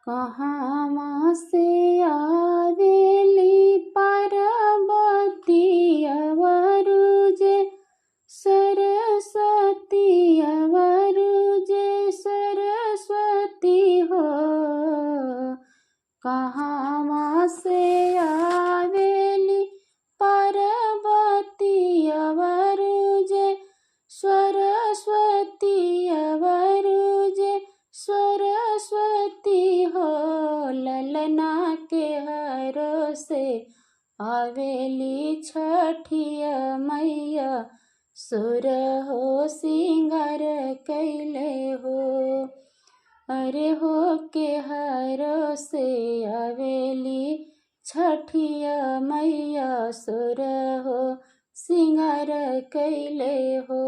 कहवा से आवेली पार्वती अवरुजे सरस्वती अवरुजे सरस्वती हो। कहवा से आवेली पार्वती अवरुजे सरस्वती अवरुजे सरस्वती हो। ललना के हरो से आवेली छठिया मैया सुर हो सिंगार कैले हो। अरे हो के हरो से आवेली छठिया मैया सुर हो सिंगार कैले हो।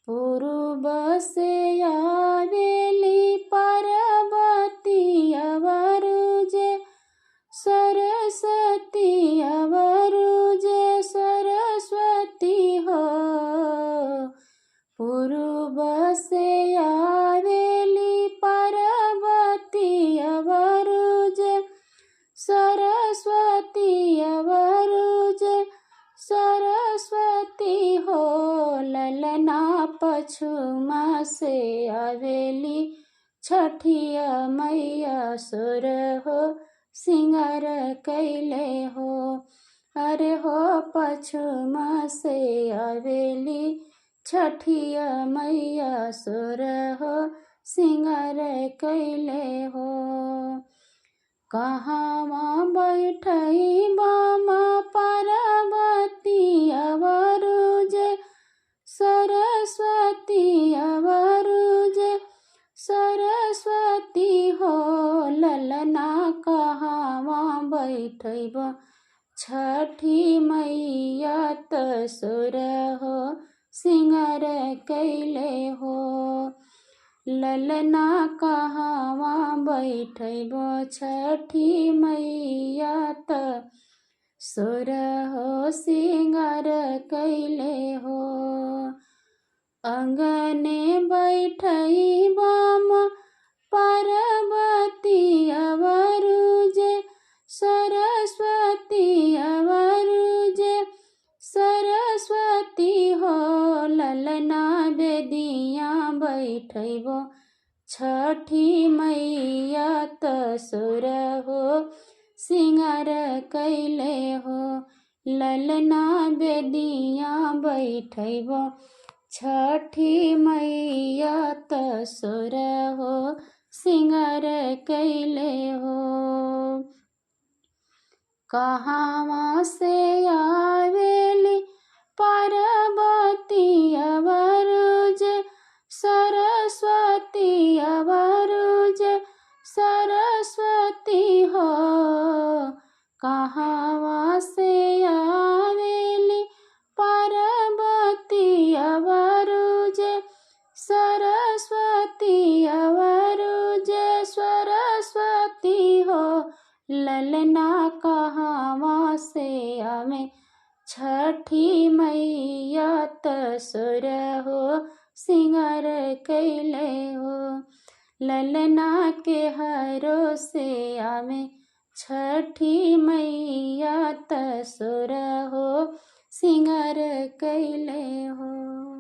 पूर्व से आवेली पार्वती अवरुजे सरस्वती अवरुजे सरस्वती हो। पूर्व से आवेली पार्वती अवरुजे सरस्वती अवरुजे सरस्वती हो। ललना पछुमा से आवेली छठिया मैया सुर हो सिंगार कैले हो। अरे हो पछुमा से आवेली छठिया मैया सुर हो सिंगार कैले हो। कहवा बैठई बामा पार्वती अवरुजे सरस्वती अवरुजे सरस्वती हो। ललना कहवा बैठब छठी मैया त सुर हो सिंगार कैले हो। ललना कहवा बैठब छठी मैया त सुर हो सिंगार कैले हो। अंगने बैठई बामा पार्वती अवरुजे सरस्वती अवरुजे सरस्वती हो। ललना बेदिया बैठब छठी मैया त सुर हो सिंगार कैले हो। ललना बेदिया बैठब छठी मैया त सुर हो सिंगार कैले हो। कहवा से आवेली पार्वती अवरुजे सरस्वती अवरुजे सरस्वती हो। कहवा से आवेली पार्वती अवरुजे सरस्वती अवरुजे सरस्वती हो। ललना कहवा से आवे छठी मैया त सुर हो सिंगार कैले हो। ललना के हरो से आवे छठी मैया त सुर हो सिंगार कैले हो।